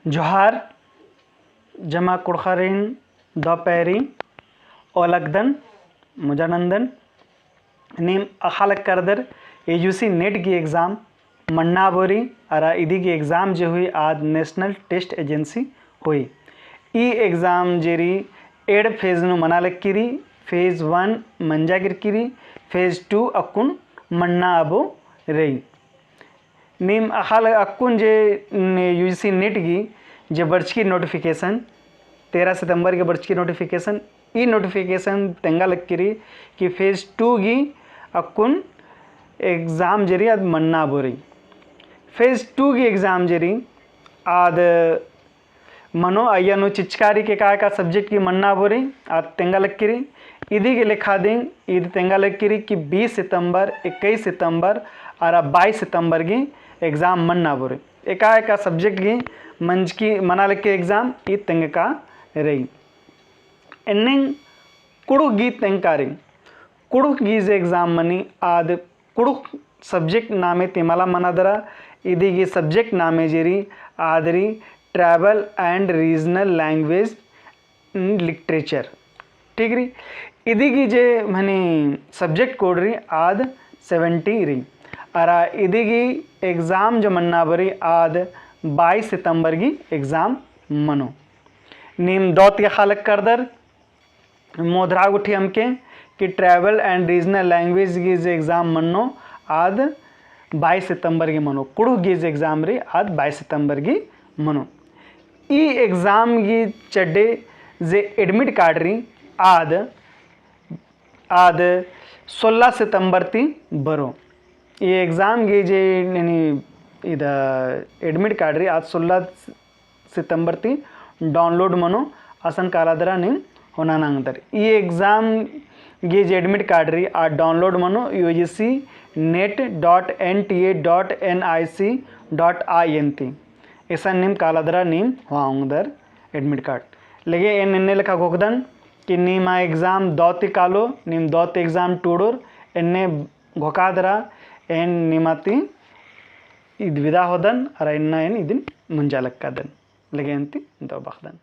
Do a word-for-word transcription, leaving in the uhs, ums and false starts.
जोहार, जमा कुँड़ुख़रिन दव पैरी ओलगदन, मुजानंदन। नीम अख़ा लगदर UGC NET गही exam मन्ना बओर रई, अरा इदी गही exam जे हुई आद National Test Agency हुई। ई exam जे रई एंड़ phase नू मना लगी रई, phase one मंजा केरकी रई, phase two अक्कुन मन्ना अबओ रई। नीम अख़ा ल-, अक्कुन जे ने-, UGC NET गही जे बरचकी notification, तेरह सितंबर के बरचकी notification, ई notification तेंगा लगी रई कि phase two गही अक्कुन exam जे रई आद मन्ना बओर रई। Phase two गही exam जे रई आद मनो अइय्या नू चिचका रई कि एका एका subject गही मन्ना बओर रई, आद तेंगा लगी रई। इदी गही लेखा दिम ईद तेंगा लगी रई कि बीस सितंबर, इक्कीस सितंबर अरा बाईस सितंबर गही exam मन्ना बओर रई। एका एका subject गही मंजकी मना लगी exam ईद तेंगका रई। एन्ने कुँड़ुख़ गही तेंगका रई। कुँड़ुख़ गही जे exam मनी आद कुँड़ुख़ subject नामे ती मला मना दरा, इदी गही subject नामे जे रई आद रई Tribal and Regional Language and Literature। ठीक रई, इदी गही जे मनी subject code रई आद seventy रई। अरा इदी गही exam जो मन्ना बओर रई आद बाईस सितंबर गही exam मनो। नीम दव ती अख़ा लगदर, मोधरा गुट्ठी अमके कि Tribal and Regional Language गही जे exam मनो आद बाईस सितंबर गही मनो, कुँड़ुख़ गही जे exam रई आद बाईस सितंबर गही मनो। ई exam गही चड्डे जे admit card रई आद, आद सोलह सितंबर ती बरओ। ई exam गही जे ननी इदा admit card रई आद सोलह सितंबर ती download मनो, असन काला दरा नीम होना नांगदर। ई exam गही जे admit card रई आ download मनो U G C net dot N T A dot N I C dot I N ती। इसन नीम काला दरा नीम होआ ओंगदर admit card। लेगे एन एन्ने लेखा घोखदन कि नीम आ exam दव ती कालो, नीम दव ती exam टूड़ोर, एन्ने घोखा दरा एन निमा ती इद विदा होदन, अरा इन्ना एन इदिन मुंजा लक्कादन। लेगे एन ती दव बखदन।